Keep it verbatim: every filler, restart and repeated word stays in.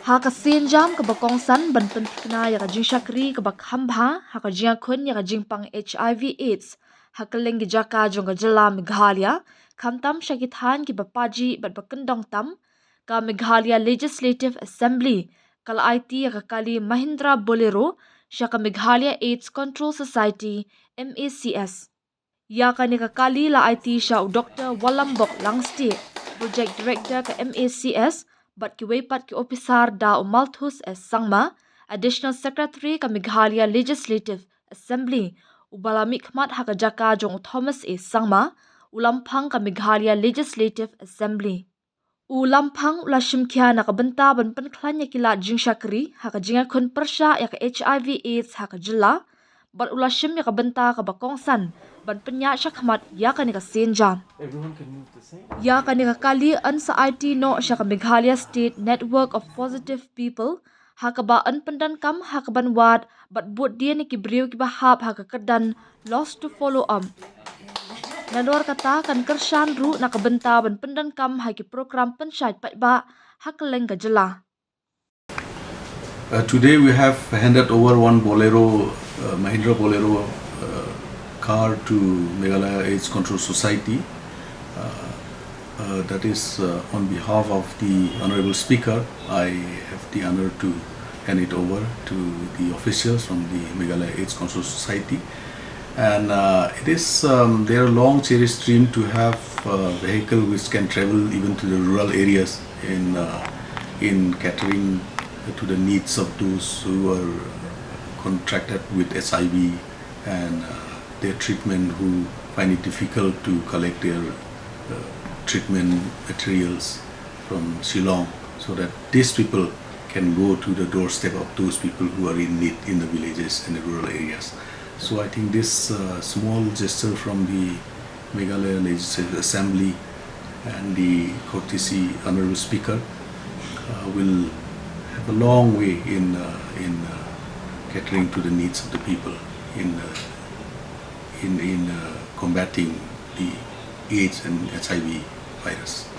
Ha ka sienjam kaba kongsan ban pynthikna ïa ka jingshakri kaba kham bha ha ka jingïakhun ïa ka jingpang HIV AIDS ha kylleng ki jaka jong ka jylla Meghalaya, khamtam sha ki thaiñ kiba pajih bad ba kyndong tam, ka Meghalaya Legislative Assembly ka la aiti ïa ka kali Mahindra Bolero sha ka Meghalaya AIDS Control Society, MACS. Ïa kane ka kali la aiti sha u Doctor Walambok Langstieh, Project Director ka MACS, bad kiwei pat ki ophisar, da u Malthus S Sangma, Additional Secretary ka Meghalaya Legislative Assembly, uba la mihkhmat ha ka jaka jong u Thomas A Sangma, u Lamphang ka Meghalaya Legislative Assembly. U Lamphang u la shimkhia na ka bynta ban pynkhlaiñ ïa ki lad jingshakri ha ka jingïakhun pyrshah ïa ka HIV AIDS ha ka jylla, bad u la shim ïa ka bynta kaba kongsan ban pynïaid shakhmat ïa kane ka sienjam. Ïa kane ka kali yn sa aiti noh sha ka Meghalaya State Network of Positive People, ha kaba yn pyndonkam ha kaban wad bad bud dien ïa ki briew kiba hap ha ka kyrdan Lost to Follow Up. Nalor kata, kan kyrshan ruh na ka bynta ban pyndonkam ha ki program pynshai paidbah ha kylleng ka jylla. Uh, today we have handed over one Bolero, uh, Mahindra Bolero uh, car to Meghalaya AIDS Control Society. Uh, uh, that is uh, on behalf of the Honorable Speaker, I have the honor to hand it over to the officials from the Meghalaya AIDS Control Society. And uh, it is um, their long cherished dream to have a vehicle which can travel even to the rural areas in uh, in catering to the needs of those who are contracted with HIV and uh, their treatment, who find it difficult to collect their uh, treatment materials from Shillong, so that these people can go to the doorstep of those people who are in need in the villages and the rural areas. So I think this uh, small gesture from the Meghalaya Legislative Assembly and the courtesy Honorable Speaker uh, will have a long way in uh, in uh, catering to the needs of the people in uh, in in uh, combating the AIDS and HIV virus.